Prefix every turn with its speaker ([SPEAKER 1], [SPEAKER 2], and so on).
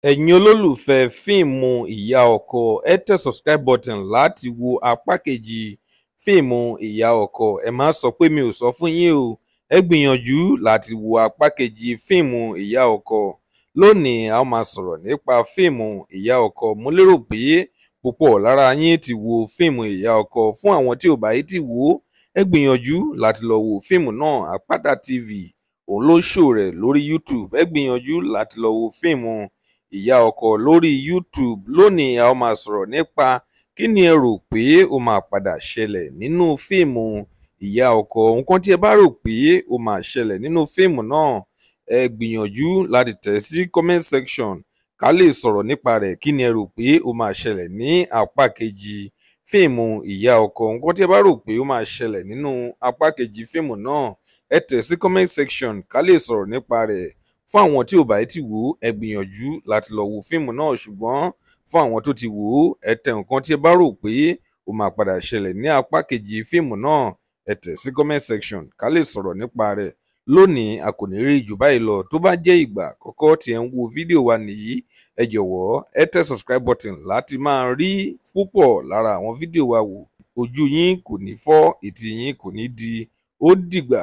[SPEAKER 1] Ẹ̀yin olólùfẹ́ fíìmù Ìyá Ọkọ, ẹ tẹ subscribe button láti wo apá kejì fíìmù Ìyá Ọkọ. Ẹ má sọ pé mi ò sọ fún yín o. Ẹ gbìyànjú láti wo apá kejì fíìmù Ìyá Ọkọ. Lónìí, a ó máa sọ̀rọ̀ nípa fíìmù Ìyá Ọkọ. Mo lérò pé púpọ̀ lára yín ti wo fíìmù Ìyá Ọkọ. Fún àwọn tí ò bá yìí ti wò ó, ẹ gbìyànjú láti lọ wo fíìmù náà. Àpáta TV òun ló ṣò rẹ̀ lórí YouTube. Ẹ gbìyànjú láti lọ wo fíìmù Ìyá Ọkọ lórí YouTube. Lónìí, a ó máa sọ̀rọ̀ nípa kí ni ẹ rò pé ó máa padà ṣẹlẹ̀ nínú fíìmù Ìyá Ọkọ. Nǹkan tí ẹ bá rò pé ó máa ṣẹlẹ̀ nínú fíìmù náà, ẹ gbìyànjú láti tẹ̀ sí comment section ká lè sọ̀rọ̀ nípa rẹ̀. Kí ni ẹ rò pé ó máa ṣẹlẹ̀ ní apá kejì fíìmù Ìyá Ọkọ? Nǹkan tí ẹ bá rò pé ó máa ṣẹlẹ̀ nínú apá kejì fíìmù náà, ẹ tẹ̀ sí comment section ká lè sọ̀rọ̀ nípa rẹ̀. Fún àwọn tí ò bá tí wò ó, ẹ gbìyànjú láti lọ wo fíìmù náà, ṣùgbọ́n fún àwọn tó ti wò ó, ẹ tẹ nǹkan tí ẹ bá rò pé ó máa padà ṣẹlẹ̀ ní apá kejì fíìmù náà, ẹ tẹ̀ sí comment section ká lè sọ̀rọ̀ nípa rẹ̀. Lónìí, a kò ní rí jù báyìí lọ. Tó bá jẹ́ ìgbà àkọ́kọ́ tí ẹ ń wo fídíò wa nìyí, ẹ jọ̀wọ́ ẹ tẹ subscribe button láti máa rí púpọ̀ lára àwọn fídíò wa wò. Ojú yín kò ní fọ́, etí yín kò ní di. Ó dìgbà.